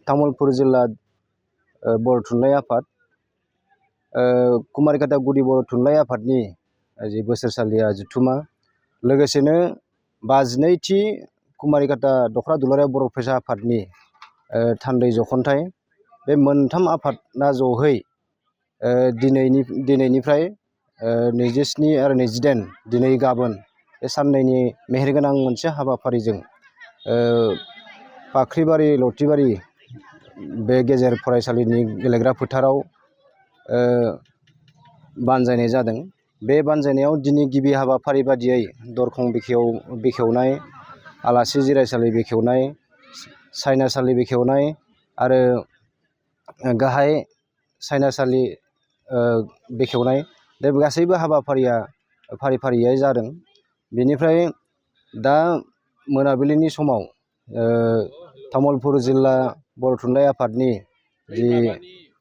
तामुलपुर जिल्ला बर' थुनलाइ आफाद कुमारिघाटा गुदि बर' थुनलाइ आफादनि जि बोसोरसालिया जथुमा लोगोसेनो 52थि कुमारिघाटा दख'रा दुलाराय बर' फरायसा आफादनि थान्दै जख'न्थाइ बे मोनथाम आफादना जहै दिनैनिफ्राय 27 आरो 28 दिनै गाबोन बे साननैनि मेहेरगोनां मोनसे हाबाफारिजों फाख्रिबारि लथिबारि बे गेजेर फरायसालिनि गेलेग्रा फोथाराव बानजायनाय जादों। बे बानजायनायाव दिनै गिबि हाबाफारि बादियै दरखं बेखेवनाय, आलासि जिरायसालि बेखेवनाय, सायनासालि बेखेवनाय आरो गाहाय सायनासालि बेखेवनाय बे गासैबो हाबाफारिया फारि फारियै जादों। बेनिफ्राय दा मोनाबिलिनि समाव तामुलपुर जिल्ला बर' थुनलाइ आफादनि जि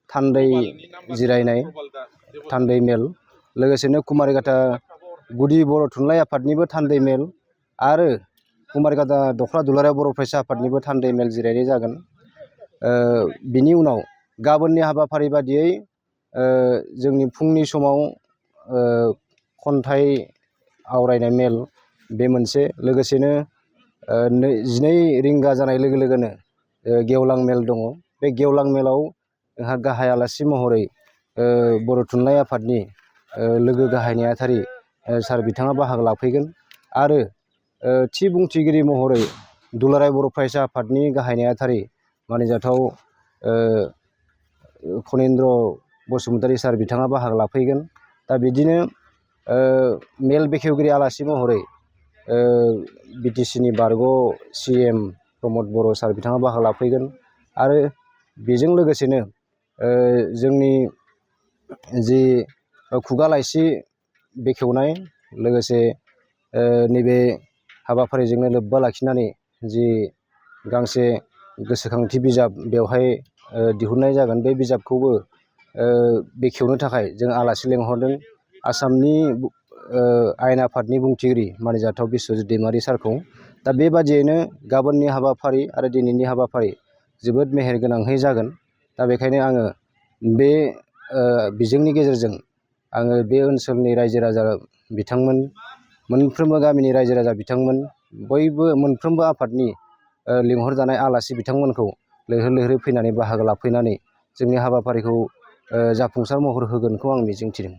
थान्दै जिरायनाय थान्दै मेल लोगोसेनो कुमारिघाटा गुदि बर' थुनलाइ आफादनिबो थान्दै मेल आरो कुमारिघाटा दख'रा दुलाराय बर' फरायसा आफादनिबो थान्दै मेल जिरायनाय जागोन। बिनि उनाव गाबोननि हाबाफारि बादियै जोंनि फुंनि समाव खन्थाइ आवरायनाय मेल बे मोनसे लोगोसेनो 12 रिंगा जानाय लोगो लोगोनो गेवलां मेल दङ। बे गेवलां मेलाव जोंहा गाहाय आलासि महरै बर' थुनलाइ आफादनि लोगो गाहाय नेहाथारि सार बिथाङा बाहागो लाफैगोन आरो थि बुंथिगिरि महरै दुलाराय बर' फरायसा आफादनि गाहाय नेहाथारि मानिजाथाव खनिन्द्र बसुमतारी सार बिथाङा बाहागो लाफैगोन। दा बिदिनो मेल बेखेवगिरि आलासि महरै बिटिसिनि बारग' CM प्रमद बर' सार बिथाङा बाहागो लाफैगोन आरो बेजों लोगोसेनो जोंनि जि खुगा लाइसि बेखेवनाय लोगोसे नैबे हाबाफारिजोंनो लोब्बा लाखिनानै जि गांसे गोसोखांथि बिजाब बेवहाय दिहुननाय जागोन। बे बिजाबखौबो बेखेवनो थाखाय जों आलासि लेंहरदों आसामनि आयेन आफादनि बुंथिगिरि मानिजाथाव बिस्वजित दैमारि सारखौ। दा बेबादियैनो गाबोननि हाबाफारि आरो दिनैनि हाबाफारि जोबोद मेहेरगोनांहै जागोन। दा बेखायनो आङो बे बिजोंनि गेजेरजों आङो बे ओनसोलनि रायजो राजा बिथांमोन, मोनफ्रोमबो गामिनि रायजो राजा बिथांमोन, बयबो मोनफ्रोमबो आफादनि लिंहरजानाय आलासि बिथांमोनखौ लैहोर लैहोरै फैनानै बाहागो लाफैनानै जोंनि हाबाफारिखौ जाफुंसार महर होगोनखौ आं मिजिंथिदों।